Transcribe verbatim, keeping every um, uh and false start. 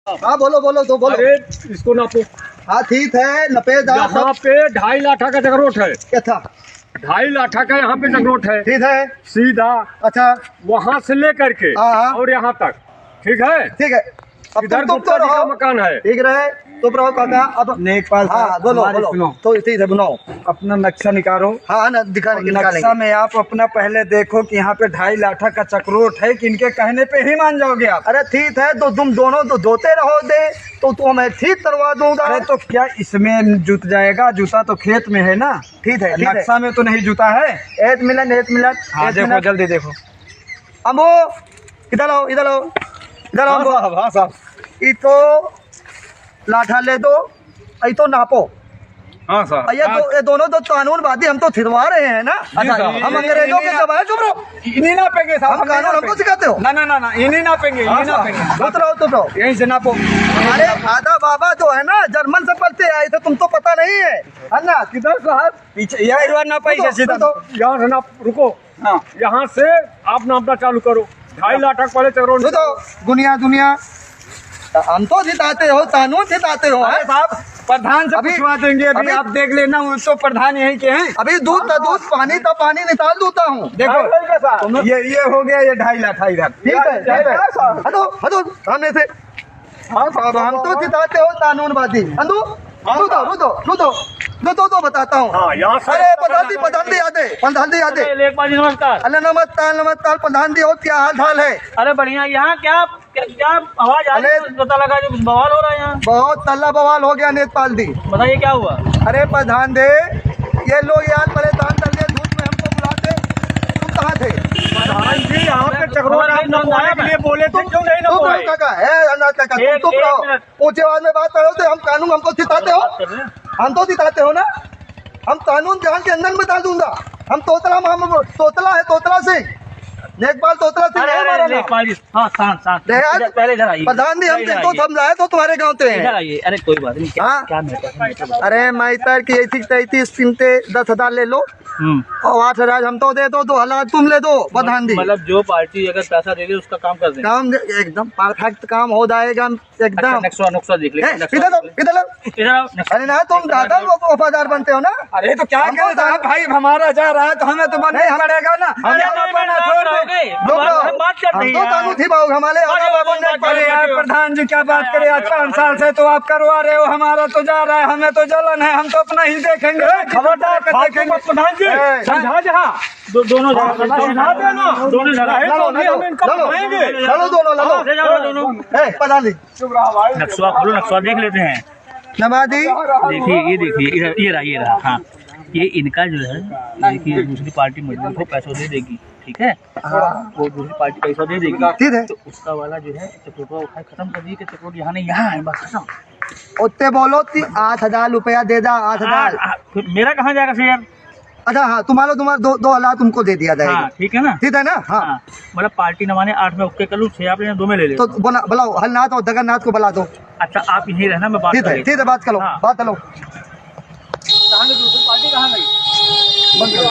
हाँ, बोलो, बोलो, तो बोलो। अरे, इसको नापो। हाँ, ठीक है, नपे दा यहाँ सब। पे ढाई लाठा का चकरोट है। क्या था? ढाई लाठा का यहाँ पे चकरोट है। ठीक है। सीधा। अच्छा। वहाँ से लेकर के हाँ, हाँ। और यहाँ तक। ठीक है? ठीक है। अब इधर तुम, तुम गुप्ता तो जी का रहो। मकान है। ठीक रहे, तुम रहो काका। अब नेकपाल साहब, हाँ, बोलो, हमारी बोलो। सुनो। तो ठीक है, बनाओ। अपना नक्शा निकालो। हाँ, हाँ, ना, दिखा, और निकालेंगे। नक्शा में आप अपना पहले देखो कि यहाँ पे ढाई लाठा का चकरोट है कि इनके कहने पे ही मान जाओगे आप? अरे ठीक है, तो तुम दोनों तो धोते रहो दे, तो, तो मैं ठीक करवा दूंगा। अरे तो क्या इसमें जुत जाएगा? जूता तो खेत में है ना। ठीक है, ठीक है। नक्शा में तो नहीं जूता है। एक मिनट, एक मिनट, हाँ, एक देखो, मिनट। जल्दी देखो। अम्बो, इधर आओ, इधर आओ, इधर आओ हाँ अम्बो। साहब, हाँ साहब। ई तो लाठा ले दो, ई तो नापो। हाँ साहब। ये हाँ। दो, ये दोनों तो कानून बाजी, हम तो थिरवा रहे हैं ना। जी अच्छा, साहब। हम अंग्रेजों के जमाने, चुप रहो। इन्हीं नापेंगे साहब, हम हम कानून नहीं हमको नापेंगे। सिखाते हो? ना, ना, ना, ना, इन्हीं नापेंगे, हाँ इन्हीं साहब। नापेंगे। चुप रहो, चुप रहो। यहीं से नापो। अरे, आदा बाबा जो है ना, जर्मन से पढ़ते आए थे, तुम तो पता नहीं है, है ना? किधर साहब? पीछे, यह एक बार नापाई रुको, सीधा। रुको। यहाँ से नाप, रुको। हाँ। यहाँ से आप नापना चालू करो। ढाई लाठा पहले चकरोट। रुको, दुनिया, दुनिया। हम तो जिताते हो, कानून जिताते हो, अरे हैं? साहब, प्रधान से अभी, पूछवा देंगे, अभी अभी आप देख लेना, वो तो प्रधान यहीं के हैं। अभी दूध का दूध, पानी का पानी निकाल दूता हूँ। देखो, ढाई लाख का साहब। ये, ये हो गया, ये ढाई लाख, ढाई लाख। ठीक है, ठीक है। ढाई लाख साहब। हटो, हटो, सामने से। हाँ साहब, हम तो जिताते हो कानून बाजी। हंदू, हाँ, रुको, हाँ। रुको, रुको, रुको, तो बताता हूँ। हाँ, यहाँ से अरे, पता नहीं, पता नहीं, याद है, पता नहीं, याद है। अरे, लेखपाल जी, नमस्कार। अरे, नमस्कार, नमस्कार, प्रधान जी, और क्या हाल चाल है? अरे, बढ़िया। यहाँ क्या, क्या, क्या आवाज आ रही है? अरे, पता लगा जो कुछ बवाल हो रहा है यहाँ। बहुत तल्ला बवाल हो गया, नेतपाल जी। बताइए, क्या हुआ? अरे, प्रधान जी, ये लोग यार परेशान कर दिए, धूप में हमको बुलाते, तुम कहाँ थे? प्रधान जी, यहाँ पे चकरोट आप नपवाने के लिए बोले थे, क्यों नहीं नपवाए? काका, ए, अनाथ काका, तुम चुप रहो। ऊंची आवाज में बात करो तो हम कानून हमको सिखाते हो? हम तो सिखाते हो ना, हम कानून जान के अंदर में डाल दूंगा। हम तोतला, हम तोतला है, तोतला सिंह। लेखपाल तोतला सिंह है हमारा नाम। लेखपाल जी, हाँ, शांत, शांत। इधर, पहले इधर आइए। प्रधान जी, हम इधर तो आइए। हम लाए तो तुम्हारे गांव से हैं। इधर आइए। अरे कोई बात नहीं, क्या, हाँ? क्या matter है, matter बताओ। अरे मैटर की ऐसी तैतीस पिनते दस हजार ले लो। हम्म। और आठ हजार हम तो दे दो, दो हजार तुम ले दो, प्रधान जी। मतलब जो पार्टी अगर पैसा दे दे उसका काम कर देंगे। काम दे-, एकदम perfect काम हो जाएगा। एकदम। अच्छा, नक्शा, नक्शा देख ले, ए, नक्शा इधर देख आओ, ले। इधर आओ। इधर आओ, नक्शा। अरे ना, तुम ज्यादा वो-, वफादार बनते हो ना। अरे तो क्या करें साहब, भाई हमारा जा रहा है तो हमें तो बनना ही पड़ेगा ना। अरे नहीं, नहीं, नहीं, छोड़ दे। रुक जाओ। हम तो कानून थी बाबू, हमारे आधा बाबा ने अरे यार प्रधान जी, क्या बात करें, आज पाँच साल से तो आप करवा रहे हो, हमारा तो जा रहा है, हमें तो जलन है, हम तो अपना ही देखेंगे। खबरदार, देखेंगे। प्रधान जी, ए। समझा दे, हाँ। दो-, दोनों जगह। हाँ, समझा दे ना। दोनों जगह। लड़ो, लड़ो, हम इनका लड़ो। बताएंगे। लड़ो दोनों, लड़ो। हाँ, ले जाओ दोनों। ए, प्रधान जी। नक्शा खोलो, नक्शा देख लेते हैं। नवादी। देखिए, ये देखिए, इधर, ये रहा, ये रहा, हाँ। ये इनका जो है, देखिए, दूसरी पार्टी मजबूत हो, पैसों दे देगी, ठीक है? हाँ। वो दूसरी पार्टी पैसा दे देगी। ठीक है। तो उसका वाला जो है, चकरोटवा उठाए, खत्म कर दिए कि चकरोट यहाँ नहीं, यहाँ है, बस खत्म। उत्ते बोलो कि आठ हजार रुपया दे दा, आठ हजार। आ, आ, फिर मेरा कहाँ जाएगा शेयर? अच्छा, हाँ, तुम्हारा, तुम्हारा दो, दो हजार तुमको दे दिया जाएगा। हाँ, ठीक है ना? ठीक है ना? हाँ। हाँ, मतलब पार्टी न माने आठ में ओके कर लूँ, छह आप ले लें, दो में ले लें। तो बोला, बुलाओ, हरनाथ और जगन्नाथ को बुला दो। अच्छा, आप यहीं रहना, मैं बात ठीक कर है, लेता हूँ। ठीक है, बात करो, हाँ। बात करो। कहाँ गई दूसरी पार्टी, कहाँ गई?